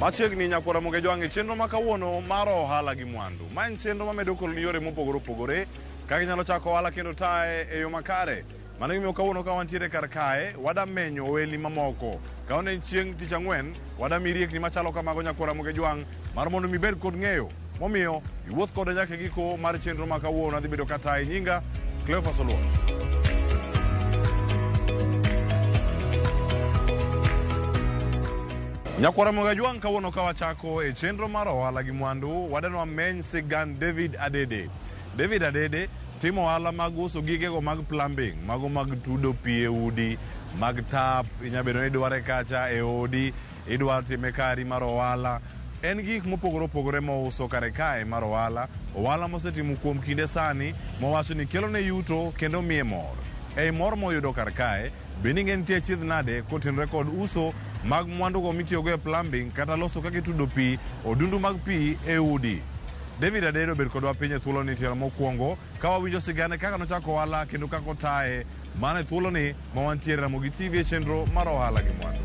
Machiegni nyakwara Ramogi Jwang' e chenro ma kawuono mar ohala gi mwandu. Ma en chenro mamedo keloni yore mopogore opogore kaka inyalo chako ohala kendo taye e yo makare. Mano gimomiyo kawuono ka wantiere kar kae, wada menyo ohelni mamoko. Ka en chieng' tich ang'wen, wada miyi riekni machalo kamago nyakwara Ramogi Jwang' mar mondo mi ibed kod ng'eyo. Momiyo iwuoth koda nyaka e giko mar chenro ma kawuono adhi bedo katayi nyinga Cleophas Oluoch. Nyakwara Ramogi Ajwang' kawuono ka wachako e chenro mar ohala gi mwandu, wadeno wameny sigand David Adede. David Adede timo ohala mag uso gigego mag plumbing, mago mag tudo pi e udi, mag tap, inya bedo ni idware kacha e odi, idwaro time kari mar ohala. En gik mopogore opogore mouso kare kae mar ohala, ohala mosetimo kuom kinde sani mowacho ni kelone yuto kendo miye mor. Ei mor moyudo kar kae, bende ing'e nitie achiedh nade kotenore kod uso mag mwandugo mitiyogo e plumbing kata loso kaka itudo pi, odundu mag pi e udi. David Adede obet kodwa piny e thuoloni tielo mokwongo ka wawinjo sigane kaka nochako ohala kendo kaka otaye mana e thuoloni ma wantiere Ramogi TV e chenro mar ohala gi mwandu.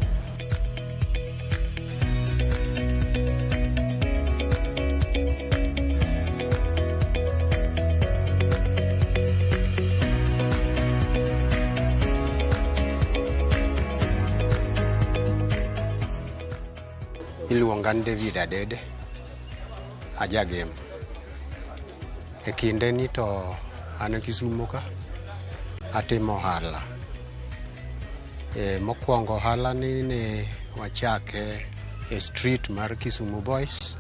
Iluonga ni David Adede, ajagem. E kinde ni to an Kisumo ka, atimo ohala. Mokwongo ohala ni ne wachake e street mar Kisumu Boys.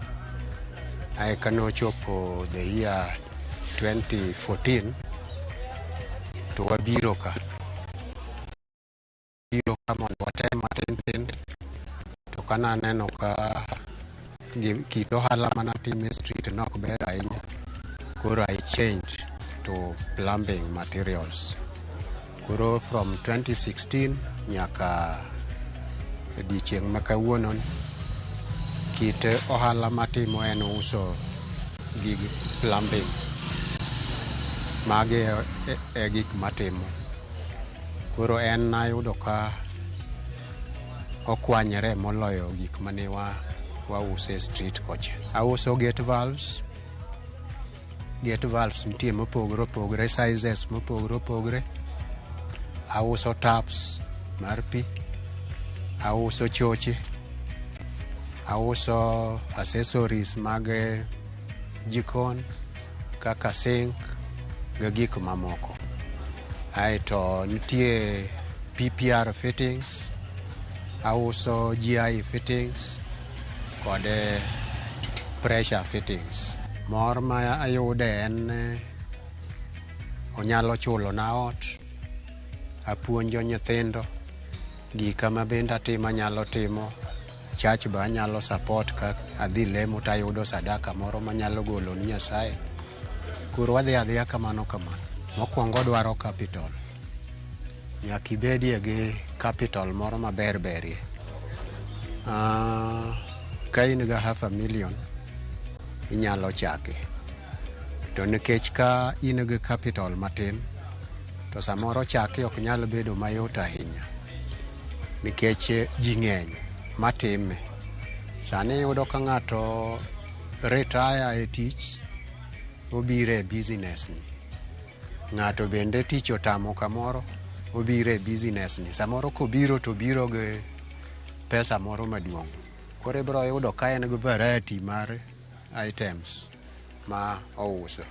Ae kanochopo the year 2014 to wabiro ka. Biro ka mondo watem matin tin. To kananeno ka kit ohala manatimo e street nok ber ahinya, koro I change to plumbing materials. Koro from 2016 nyaka odiochieng' ma kawuono ni, kit ohala matimo en uso gig plumbing. Magi e gik matimo. Koro en nayudo ka okwanyre moloyo gik mane wauso e street kocha. Auso gate valves. Gate valves nitie mopogore opogore, sizes mopogore opogore. Auso taps mar pi. Auso choche. Auso accessories mag jikon kaka sink gi gik mamoko. Aeto nitie PPR fittings, auso GI fittings kod pressure fittings. Mor ma ayude en onyalo chulo na ot, apuonjo nyithindo, gika ma bende atimo anyalo timo, church be anyalo support ka adhi lemo tayudo sadaka moro manyalo golo ni Nyasaye. Koro wadhi adhiya kamano kamano. Mokwongo odwaro capital. Nyaka ibedie gi capital moro maber berie. Ka in ga half a million, inyalo chake. To nikech ka in gi capital matin, to samoro chake ok nyal bedo mayot ahinya. Nikech ji ng'eny matime. Sani iyudo ka ng'ato retire e tich, obiro e business ni. Ng'ato bende tich otamo kamoro, obiro e business ni. Samoro kobiro to obiro gi pesa moro maduong'. Koro ibiro yudo ka en gi variety mar items ma ouso.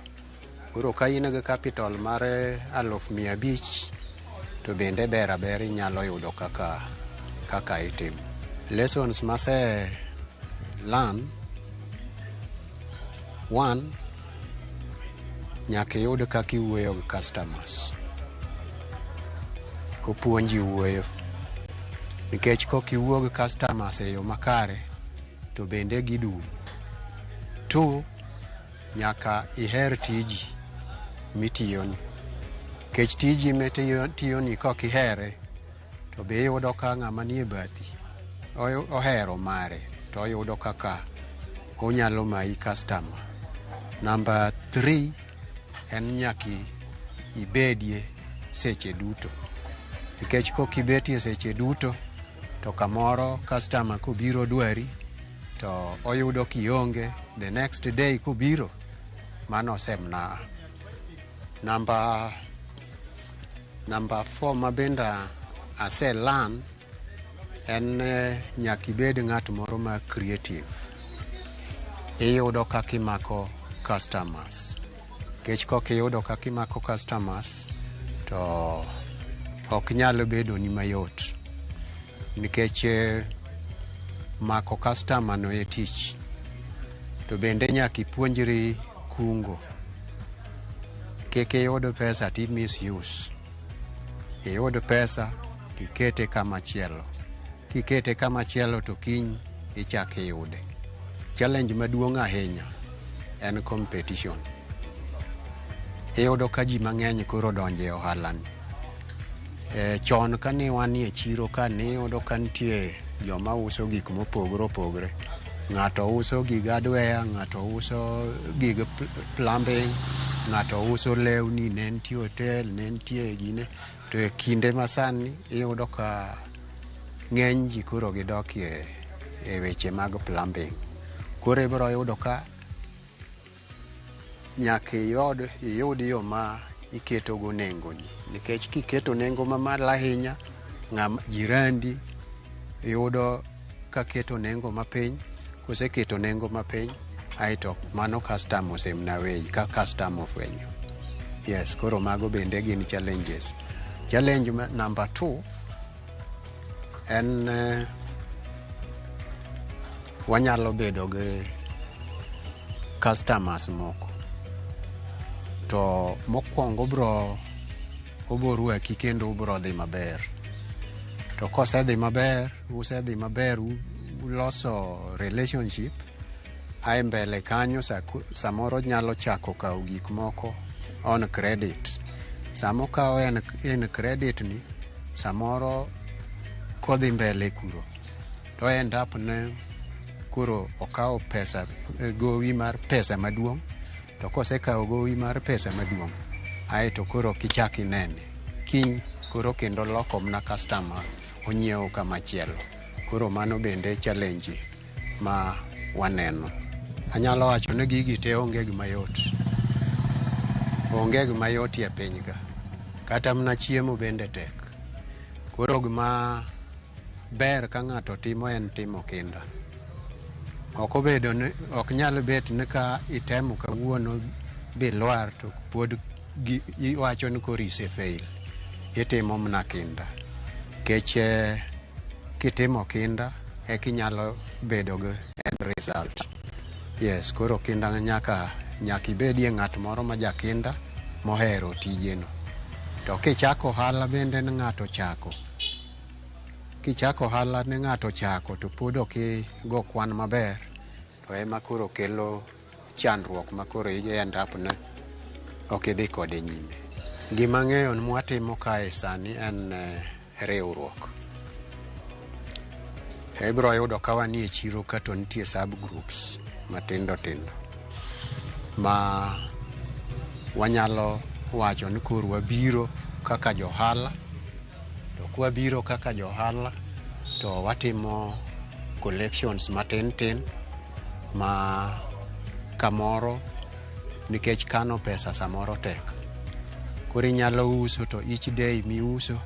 Koro ka in gi capital mar 500,000 to bende ber aber inyalo yudo kaka itimo. Lessons mase learn, one, nyaka iyud kaka iwuoyo gi customers. Opuonji wuoyo. Nikech kok iwuo gi customers e yo makare, to bende gidum. Two, nyaka iher tiji mitiyoni. Nikech tiji mitiyoni kok ihere, to be iyudo ka ng'ama nie bathi ohero mare, to oyudo kaka onyalo mayi customer. Number three, en nyaka ibedie seche duto. Nikech kok ibetie seche duto, to kamoro customer kobiro dwari, To oyudo kionge, the next day kobiro, mano osemna. Number 4 ma bende ase learn en nyaka ibed ng'at moro ma creative. Iyudo kaka imako customers. Nikech kok iyudo kaka imako customers, to ok nyal bedo ni mayot. Nikech mako customer no e tich. To bende nyaka ipuonjri kungo. Kik iyud pesa ti misuse. Iyud pesa tikete kama chielo. Kikete kama chielo to kiny ichak iyude. Challenge maduong' ahinya en competition. Iyudo ka ji mang'eny koro donjo e ohala ni. Chon kane wanie chiro ka niyudo ka nitie joma uso gik mopogore opogore. Ng'ato uso gig hardware, ng'ato uso gig plumbing, ng'ato uso lewni, ne nitie hotel, ne nitie gine. To e kinde masani iyudo ka ng'eny ji koro gidok e weche mag plumbing. Koro ibiro yudo ka nyaka iyud yo ma iketogo nengoni. Nikech kiketo nengo mamalo ahinya, ng'ama jirandi yudo ka keto nengo mapiny, koseketo nengo mapiny, aeto mano customer osemna weyi ka customer ofwenyo. Yes, koro mago bende gin challenges. Challenge number 2 en wanyalo bedo gi customers moko. To mokwongo obo rwaki kendo ubro dhi maber. To kosedhi maber, usedhi maber, uloso relationship, ae mbele kanyo samoro nyalo chako kawo gik moko on credit. Sama okawo en credit ni, samoro kodhi mbele kuro, to end up ne koro okawo pesa, gowi mar pesa maduong', to kosekawo gowi mar pesa maduong', aeto koro kichak inene. Kiny koro kendo loko mana customer onyiewo kamachielo. Koro mano bende challenge ma waneno. Anyalo wacho ni gigi te onge gima yot. Onge gima yot e piny ka. Kata mana chiemo bende tek. Koro gima ber ka ng'ato timo en timo kinda. Ok obedo ni, ok nyal bet ni ka itemo kawuono bilwar to pod iwacho ni koro ise fail. Itimo mana kinda. Nikech kitimo kinda eka inyalo bedo gi end result. Yes, koro kinda nyaka ibedie ng'at moro ma jakinda mohero tijeno. To kichako ohala bende ni ng'ato chako. Kichako ohala ni ng'ato chako to pod ok igo kwan maber, to ema koro kelo chandruok ma koro i end up ni ok idhi kode nyime. Gima ang'eyo ni mwatimo kae sani en riwruok. Ibiro yudo ka wanie chiro ka to nitie sub groups matindo tindo ma wanyalo wacho ni koro wabiro kaka johala, to kwabiro kaka johala to watimo collections matin tin ma kamoro nikech kano pesa samoro tek. Koro inyalo uso to each day miuso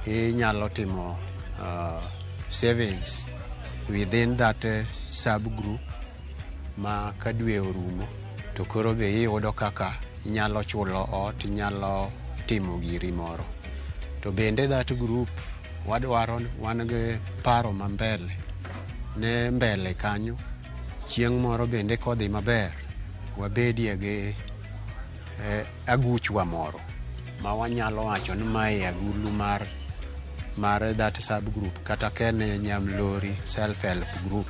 inyalo timo savings within that subgroup ma ka dwe orumo to koro be iyudo kaka inyalo chulo ot, inyalo timo giri moro. To bende that group wadwaro wan gi paro ma mbele ne mbele kanyo chieng' moro bende kodhi maber wabedie gi aguchwa moro ma wanyalo wacho ni mae agulu mar that subgroup kata ka en Nyamlori self help group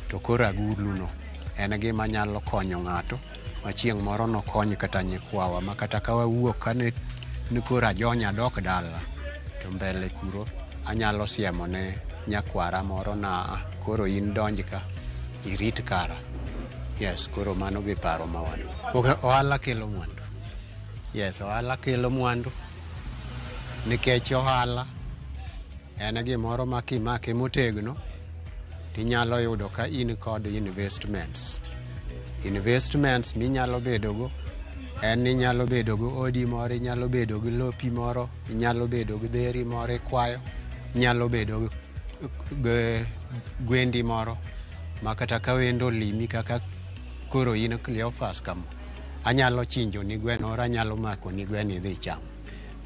to koro agulu no en gima nyalo konyo ng'ato ma chieng' moro nokony kata nyikwawa ma kata ka wawuok kane ni koro ajony adok dala to mbele kuro anyalo siemo ne nyakwara moro na koro in donj ka irit kara. Yes, koro mano be paro ma wan. Ohala kelo mwandu. Yes, ohala kelo mwandu nikech ohala en gimoro ma kimake motegno Tinyalo yudo ka in kod investments. Investments minyalo bedogo en ni inyalo bedo gi odi moro, inyalo bedo gi lopi moro, inyalo bedo gi dheri moro ikwayo, inyalo bedo gi gwendi moro ma kata ka wendo olimi kaka koro in Cleophas kama, anyalo chinjo ni gweno moro, anyalo mako ni gweno idhi icham.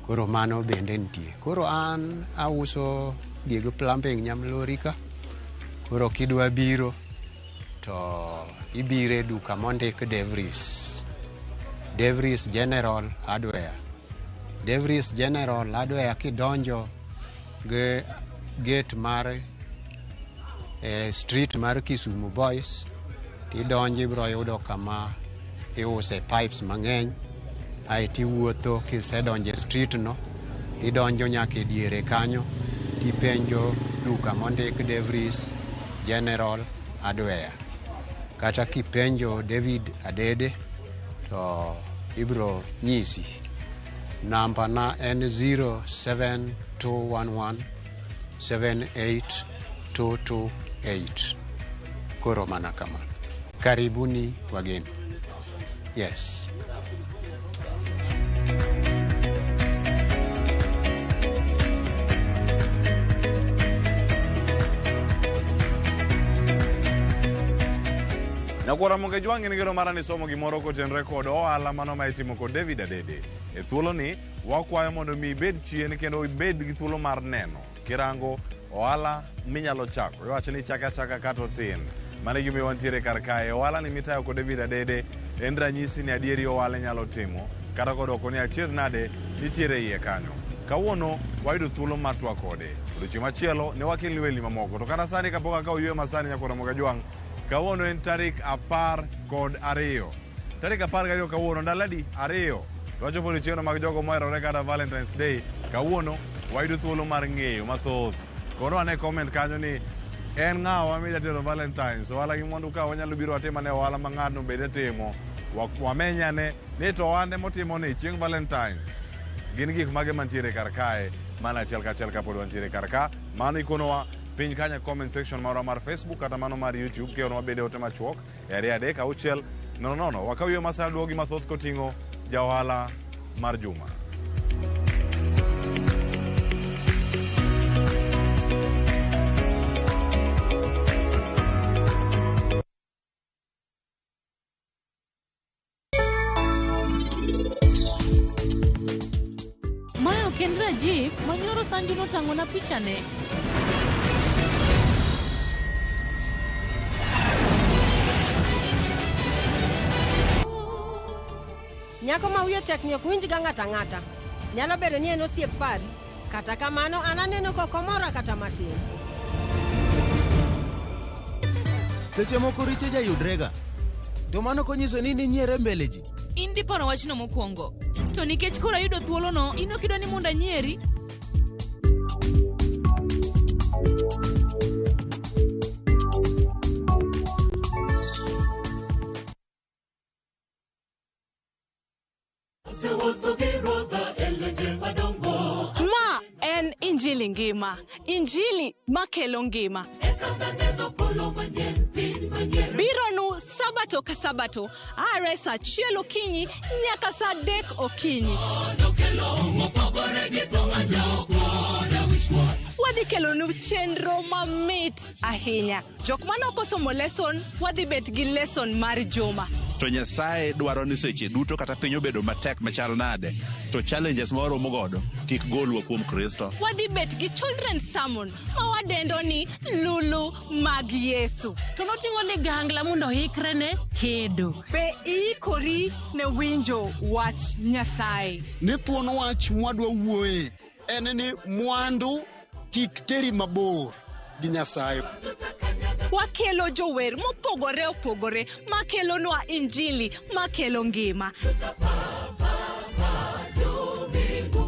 Koro mano bende nitie. Koro an auso gig plumbing Nyamlori ka. Koro kidwa biro to ibiro e duka mondik Devries. Devries General Hardware. Devries General Hardware kidonjo gi gate mar street mar Kisumu Boys, tidonjo ibiro yudo kama iuse pipes mang'eny. Aeto iwuotho kisedonjo e street no, tidonjo nyaka e diere kanyo, tipenjo duka mondik Devries General Hardware. Kata kipenjo David Adede to ibiro nyisi. Namba na en 07211 78228. Koro mana kamano. Karibuni wageni. Yes. Nyakwara Mongejwang' in geno mara ni somo gimoro kotenore kod ohala mano ma itimo kod David Adede. E thuoloni, wakwayo mondo mi ibed chien kendo ibed gi thuolo mar neno kirango ohala minyalo chako. Iwacho ni ichake achaka kata otin. Mano e gimomiyo wantiere kar kae. Ohala ni mitayo kod David Adede en ranyisi ni adieri ohala inyalo timo kata kodoko ni achiedh nade nitiere iye kanyo. Kawuono wayudo thuolo mar twak kode. Odiochieng' machielo ne wakelni welni mamoko. To kata sani kapok akawo yweyo masani Nyakwara Mongejwang', kawuono en tarik 12. Tarik 12 kawuono, ndalo adi? 2. To wachopo odiochieng'no mag jogo moherore kata Valentine's Day. Kawuono wayudo thuolo mar ng'eyo mathoth. Koro ane comment kanyo ni en ng'awa midwa tero Valentine's? Ohala gi mwandu ka wanyalo biro watim ane ohala ma ng'atno bende timo. Wamenyane ni to ohande motimo ni chieng' Valentine's gin gik mage mantiere kar kae. Mana achiel kachiel kapod wantiere kar ka. Mano ikonowa piny kanyo e comment section marwa mar Facebook kata mano mar YouTube kionwa bende ote machuok e 2 3 6 0 0. Wakaw yo masana duogi mathoth koting'o ja ohala mar juma. Mae ok en Rajiv manyoro Sanju notang'ona pichane. Nyako ma wiye tek ni ok winj ga ng'ato ang'ata. Nyalo bedo ni en osiep pari. Kata kamano an aneno kok omora kata matin. Seche moko richo jayudrega. To mano konyiso ni ninyiere mbele ji. In diparo wachno mokwongo. To nikech koro ayudo thuolono, in ok idwa ni mondo anyieri? Ma en Injili ngima, Injili makelo ngima. Bironu sabato ka sabato, are saa 1 okinyi nyaka saa 3 okinyi. Wadhi kelonu chenro mamit ahinya. Jok mane ok osomo lesson, wadhi bet gi lesson mar juma. To Nyasaye dwaro ni seche duto kata piny obedo matek machal nade, to challenges ma waromo godo kik golwa kuom Kristo. Wadhi bet gi children's sermon ma wadendo ni Lulu mag Yesu. To noting'o ligangla mondo oikre ne kedo. Be iikori ne winjo wach Nyasaye? Ni thuon wach mwadwa wuoye en ni mwandu kik teri mabor gi Nyasaye. Wakelo jower mopogore opogore makelonwa Injili makelo ngima.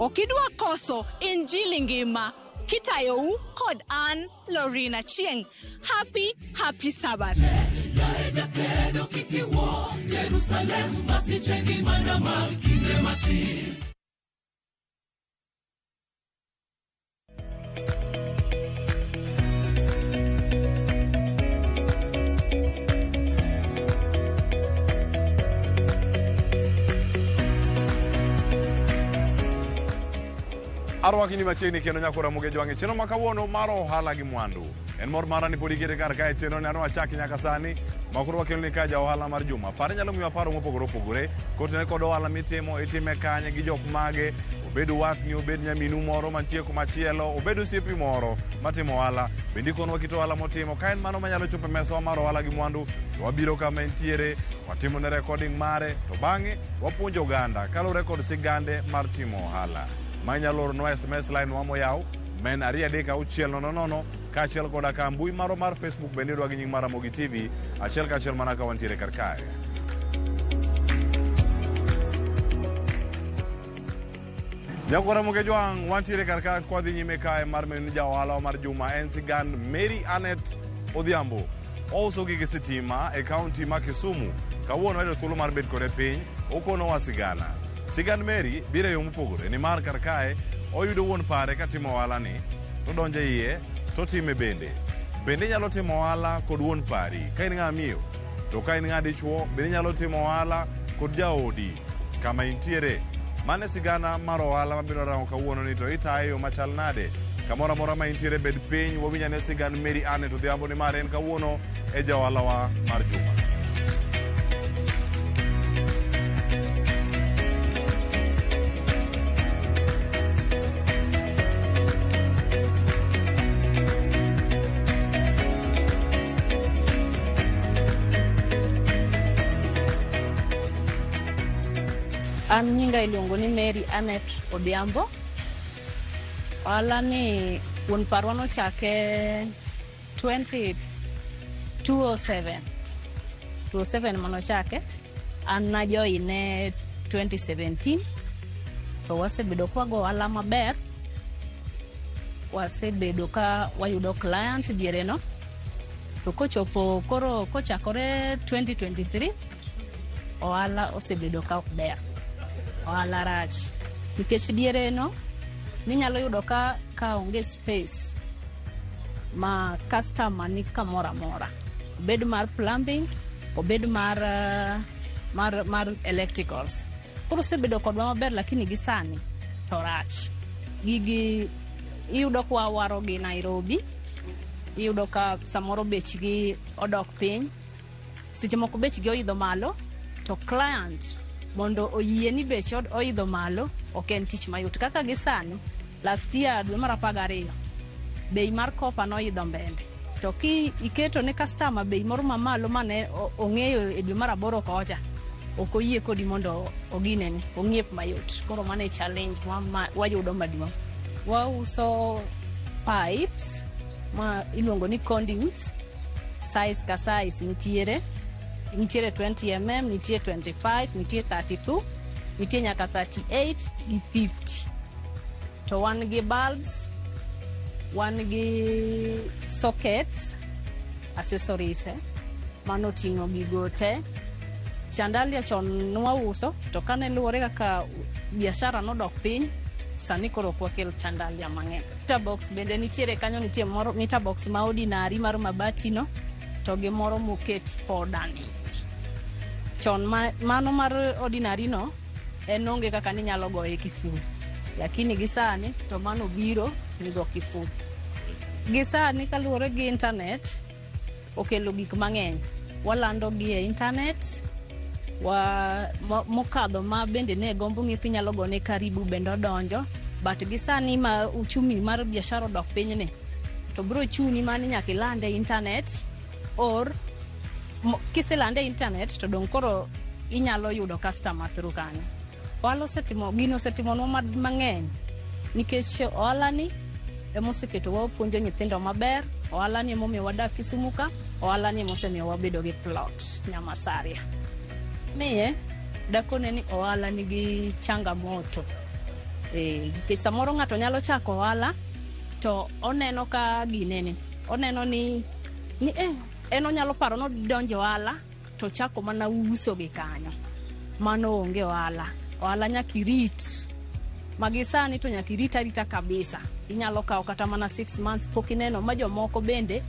Ok idwa koso Injili ngima. Kitayou kod an Lorina Chieng. Happy, happy Sabbath. Arwaki ni machiegni kendo nyako Ramogi Jwang' e chenro ma kawuono mar ohala gi mwandu. En mor mara ni pod ikete kar kae chenro ni an wachaki nyaka sani ma koro wakeloni ka ja ohala mar juma. Par inyalo miwa paro mopogore opogore kotenore kod ohala mitimo, itime kanye gi jok mage, obed watni, obed nyaminu moro mantie kumachielo, obed osiepi moro matimo ohala. Bende ikonwa kit ohala motimo, ka en mano manyalo chopo e mesawa mar ohala gi mwandu, to wabiro kama entiere, watimone recording mare, to bang'e wapuonjo oganda kaluwore kod sigande mar timo ohala. Ma inyalo oronwa SMS line wa moyaw ma en 23600 kaachiel koda ka mbui marwa mar Facebook bende yudwa gi nying mar Ramogi TV achiel kachiel mana ka wantiere kar kae. Nyakwa Ramogi Jwang' wantiere kar ka kwadhi nyime kae mar menu ja ohala mar juma en sigand Mary Annette Odhiambo. Ouso gige sitima e kaunti ma Kisumu. Kawuono wayudo thuolo mar bet kode piny, okonowa sigana. Sigand Mary biro e yo mopogore nimar kar kae oyudo wuon pare katimo ohala ni, to donjo e iye to time bende. Bende inyalo timo ohala kod wuon pari ka in ng'ama miyo, to ka in ng'a dichuo bende inyalo timo ohala kod jaodi kama intiere. Mano e sigana mar ohala mabiro rango kawuono ni to itaye e yo machal nade. Kamoro amora ma intiere bed piny wawinj ane sigand Mary Annette Odhiambo nimar en kawuono e ja ohalawa mar juma. An nyinga iluongo ni Mary Annette Odhiambo. Ohala ni wuon parwa nochake 207. 207 manochake. An najoine 2017. To wasebedo ka wago ohala maber. Wasebedo ka wayudo client diere no. To kochopo koro kochakore 2023, ohala osebedo ka ok ber. Ohala rach. Nikech diere no, ninyalo yudo ka onge space ma customer ni kamoro amora. Obed mar plumbing, obed mar electricals. Koro osebedo kodwa maber lakini gi sani to rach. Gigi iyudo kwa waro gi Nairobi, iyudo ka samoro bechgi odok piny, seche moko bechgi oidho malo, to client mondo oyie ni bech oidho malo ok en tich mayot. Kaka gi sani, last year dwe mar 12, bei mar kopa noidho mbele. To ki iketo ne customer bei moro mamalo mane ong'eyo e dwe mar 8 kocha, ok oyie kodi mondo oginene, ong'iep mayot. Koro mano e challenge wayudo maduong'. Wauso pipes ma iluongo ni conduits, size ka size nitiere. Nitiere 20 mm, nitie 25, nitie 32, nitie nyaka 38 gi 50. To wan gi bulbs, wan gi sockets, accessories, mano ting'o gigo te. Chandalia chon nwauso, to kane luwore kaka biashara nodok piny, sani koro ok wakel chandalia mang'eny. Meter box bende nitiere kanyo, nitie moro meter box ma ordinary mar mabati no, to gi moro moket poda ni. Chon mano mar ordinary no, en onge kaka ninyalo goye kiful. Lakini gi sani to mano biro nigo kiful. Gi sani kaluwore gi internet, okelo gik mang'eny. Walando gi e internet, mokadho ma bende ne gombo ng'iepo inyalo gone karibu bende odonjo. But gi sani ma uchumi mar biashara odok piny ni, to biro chuni mani nyaka ilande e internet, or kiselande e internet to dong' koro inyalo yudo customer through kanyo. Ohala osetimo, gino osetimonwa mang'eny, nikech ohala ni emoseketo wapuonjo nyithindo maber, ohala ni emomiyo wadak Kisumu ka, ohala ni emosemiyo wabedo gi plot Nyamasaria. Miye dakone ni ohala nigi changamoto. Nikech samoro ng'ato nyalo chako ohala to oneno ka ginene, oneno ni en onyalo paro nodonjo ohala to chako mana uso gi kanyo. Mano onge ohala. Ohala nyaka irit. Magi sani to nyaka irit arita kabisa. Inyalo kawo kata mana 6 months pok ineno ma jomoko bende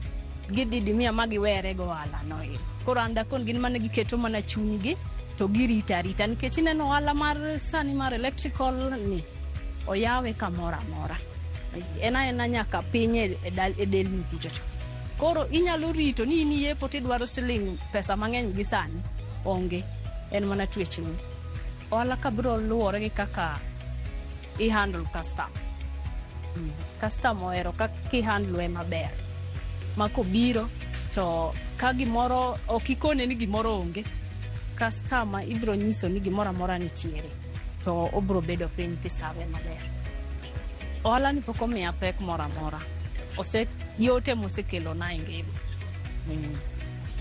gididimia ma giwere go ohala no. Koro an dakon gin mana giketo mana chunygi to girito arita nikech ineno ohala mar sani mar electrical ni Oyawe kamoro amora. En aena nyaka piny e delni kuchocho. Koro inyalo rito ni in iyepo tidwaro siling pesa mang'eny gi sani. Onge. En mana twech ni. Ohala ka biro luwore gi kaka i handle customer. Customer ohero kaka i handle maber. Ma kobiro to ka gimoro ok ikone ni gimoro onge. Customer ibiro nyiso ni gimoro amora nitiere. To obiro bedo piny tiserve maber. Ohala ni pok omiya pek moro amora. Ose yote mosekelona e ngima.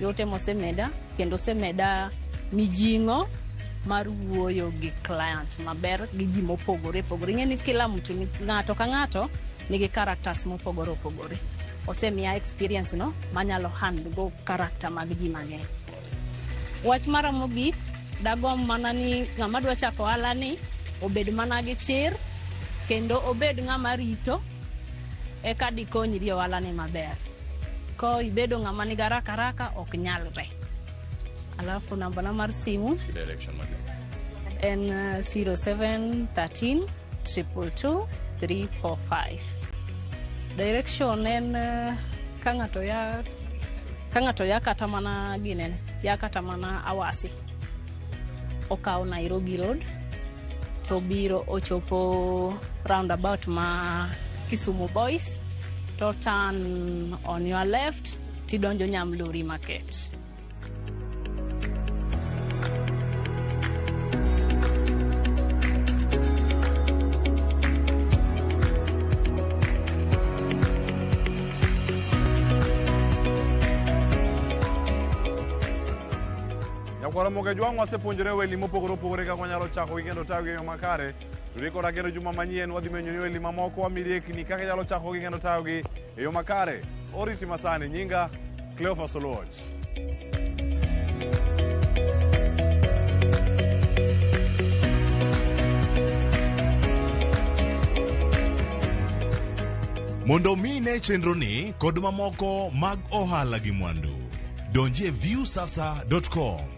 Yote mosemeda kendo osemeda mijing'o mar wuoyo gi client maber gi ji mopogore opogore. Ing'e ni kila mtu ng'ato ka ng'ato nigi characters mopogore opogore. Osemiya experience no manyalo handle go character mag ji mang'eny. Wach mara mogik, dagomb mana ni ng'ama dwa chako ohala ni obed mana gi chir kendo obed ng'ama rito eka dikonyri e ohala ni maber. Ko ibedo ng'ama nigi haraka haraka ok nyalre. Alafu namba na mar simu en 0713 222 345. Direction en ka ng'ato ya kata mana ginene ya kata mana Awasi okawo Nairobi Road to biro ochopo roundabout ma Kisumu Boys to turn on your left tidonjo Nyamlori Market. Nyakwara Mogajwang' wasepuonjore weli mopogore opogore kaka wanyalo chako gi kendo tayo gi e yo makare. To rikora kendo juma manyien wadhi menyo ni weli mamoko wami riekni kaka inyalo chako gi kendo tayo gi e yo makare. Oriti masani nyinga Cleophas Oluoch. Mondo mi ine chenroni kod mamoko mag ohala gi mwandu, donji e viusasa.com.